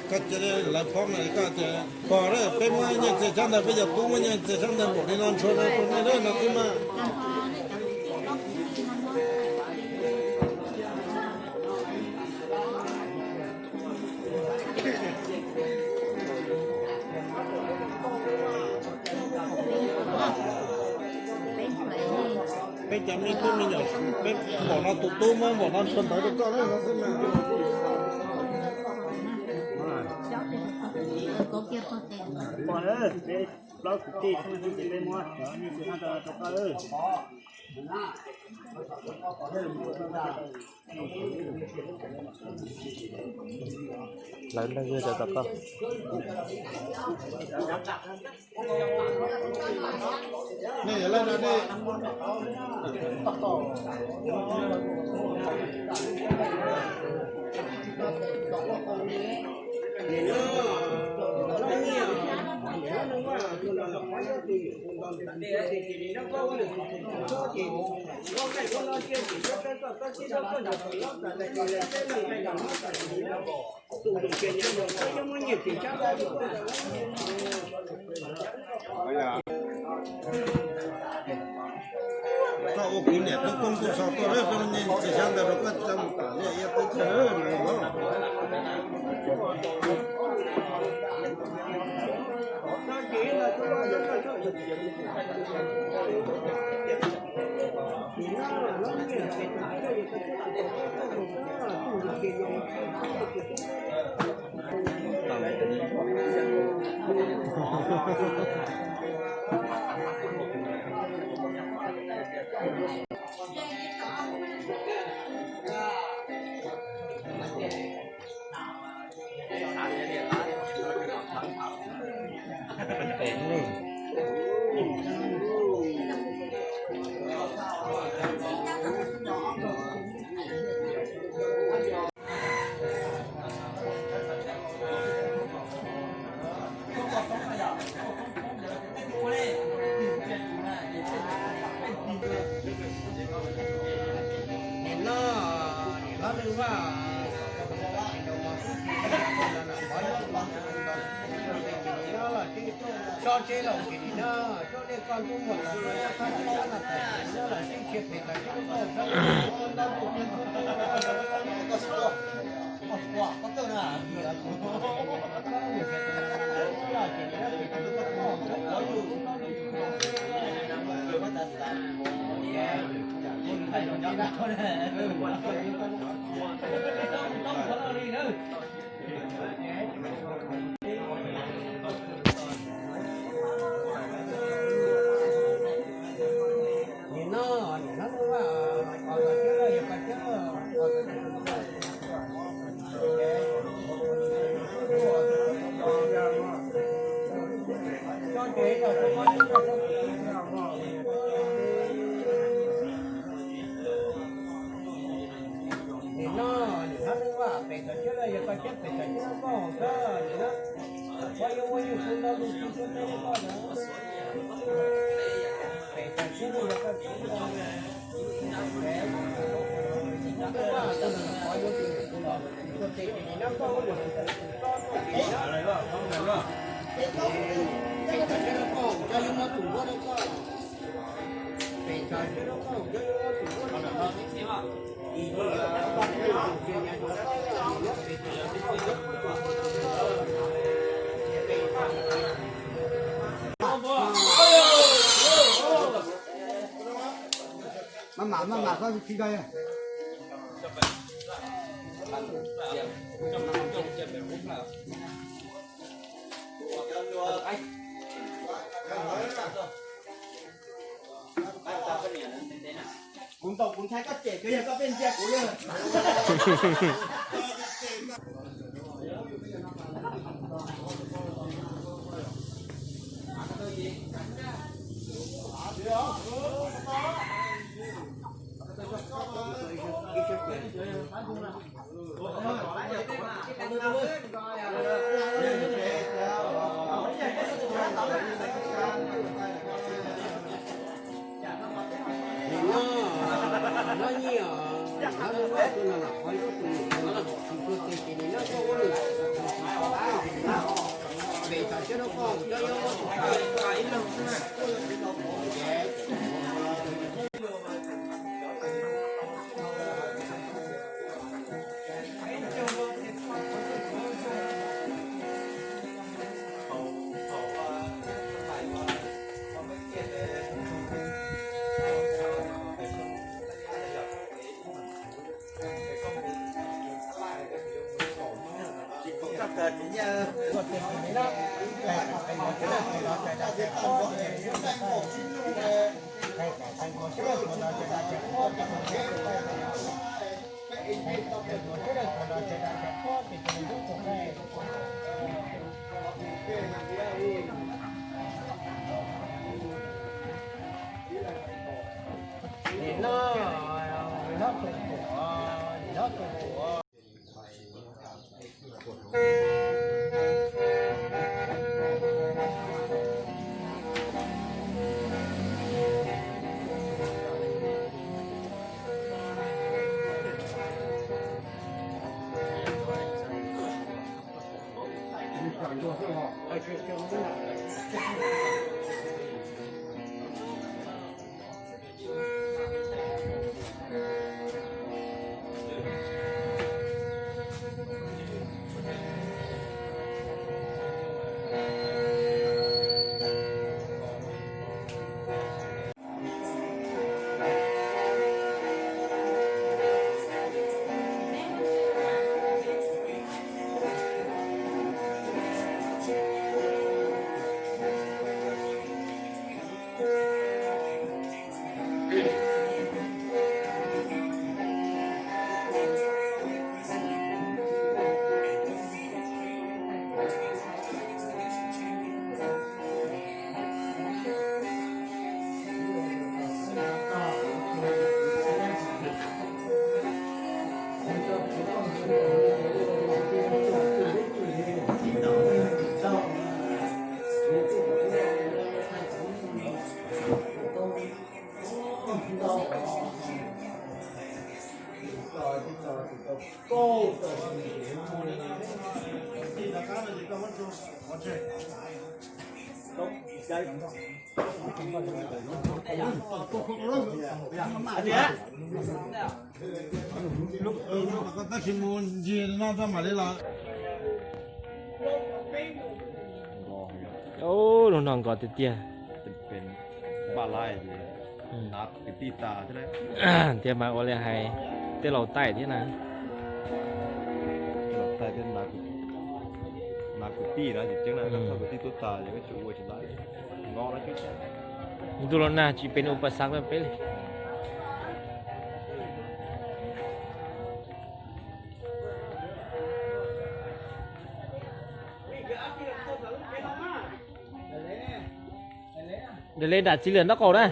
Koj cia li lawv phob mas koj tias pog, peb muab nyiaj txiag xyab ntawv, peb cov tub muab nyiaj txiag xyab ntawv npaum li no ntshua rau nej no xwb mas. Peb cov me tub me nyuam, peb npaum no tus tub muab npaum no ntshua ntawv rau koj na no xwb mas. Peb plaub kwv tij xwb ces peb muab cov nyiaj txiag xyab ntawv rau koj. Lawv leej twg rau tom koj? Koj ua kuv niam tub koob tub xo tuaj, koj nyiaj txiag xyab ntawv rau koj coj mus pam liaj iab teb chaws no. Tso tseg los kis na, coj nej koj ntub muag tod, tso nej qab teb na, thaum no los sib nrhiav pem tas coj nej koj txhab teb na, koj txhab teb na, koj txhab teb na, ces na, ces na, ces na, koj txhab teb na, koj txhab teb na, Nim no nim no neb vaj pem txog siab lawm yog koj siab pem txog siab lub koj haus koj nim no. Pov yuav ua yus tus ntau tus tsis tuaj teb koj ntawd. Pem txog siab lawm yog koj siab lawm. Maj mam maj mam koj tsis koj. Kuv ntaus kuv ntshai koj cem kuv yog koj pheej ntsia kuv yog. Ub, lub no nkos tiag tiag. Npaj laij li. Nav kwv tij tas thiab. Tiag mas ua li hais tej laus taij thiab na. Laus taij thiab, nav kwv tij na, tseem ceeb na, koj thauj kwv tij tuaj tas ces koj tsis ua tsis tau, nyob na. Ntu los nag tsis pes ua pas xav rau peb li. Dam le dam txiv lwm nraub qaum na.